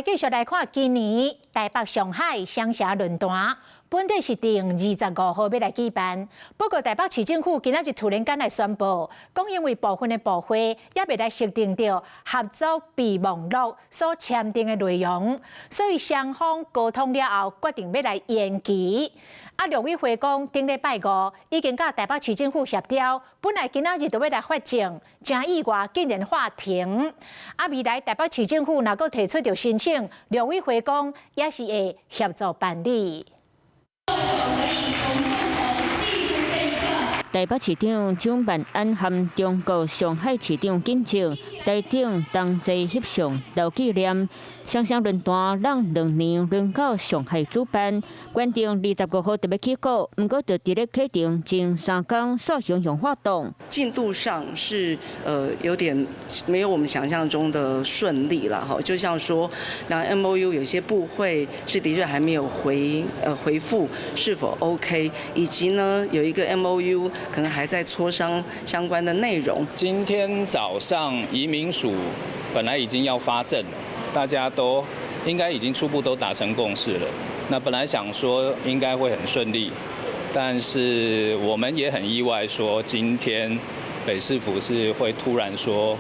繼續來看今年台北上海雙城論壇，本底是定25號欲來舉辦，不過台北市政府今仔日突然間來宣布，講因為部分的部會猶未來核定著合作備忘錄所簽訂的內容，所以雙方溝通了後，決定欲來延期。啊，陸委會講，頂禮拜五已經佮台北市政府協調，本來今仔日就欲來發證，誠意外竟然喊停。啊，未來台北市政府若閣提出著申請，陸委會講也是會協助辦理。台北市長蔣萬安和中國上海市長金正台頂同齊翕相留紀念。雙城論壇攏2年輪到上海主辦，原定25號就欲起鼓，毋過就佇咧啟程前3工煞雄雄發動。進度上是有點沒有我們想象中的順利了哈，就像說，那 MOU 有些部會是的確還沒有回覆是否 OK，以及呢有一個 MOU 可能還在磋商相關的內容。今天早上移民署本來已經要發證了，大家都應該已經初步都達成共識了。那本來想說應該會很順利，但是我們也很意外，說今天北市府是會突然說，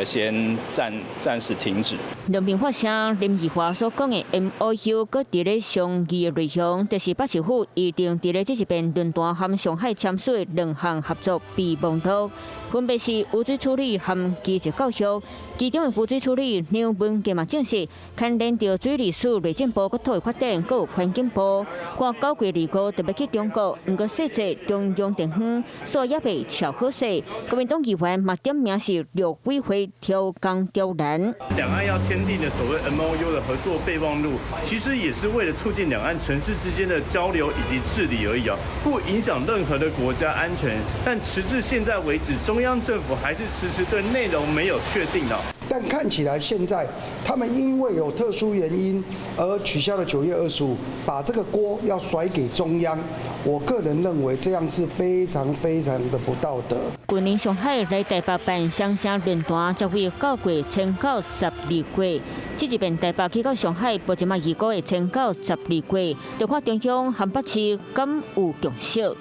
先暫時停止。兩邊發聲，林奕華所講的 MOU，閣佇咧商議的內容，就是北市府預定佇咧這一遍論壇和上海簽署的兩項合作備忘錄，分別是污水處理和基礎教育。其中的污水處理兩文件嘛證實，牽連著水利署、內政部、國土發展，閣有環境部。看9月25就欲去中國，毋過細節中央地方煞猶未喬好勢。國民黨議員嘛點名是陸委會挑工刁難。兩岸要簽訂的所謂 MOU 的合作備忘錄，其實也是為了促進兩岸城市之間的交流以及治理而已啊，不影響任何的國家安全。但遲至現在為止，中央政府還是遲遲對內容沒有確定的。但看起來現在他們因為有特殊原因而取消了9月25，把這個鍋要甩給中央。我個人認為這樣是非常非常的不道德。去年上海來台北辦雙城論壇，才會9月簽到12月。這一遍台北去到上海，無一馬預估會簽到12月，就看中央和北市敢有共識。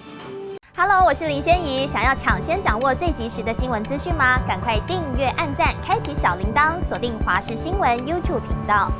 Hello，我是林仙怡。想要搶先掌握最及時的新聞資訊嗎？趕快訂閱、按讚、開啟小鈴鐺，鎖定華視新聞 YouTube 頻道。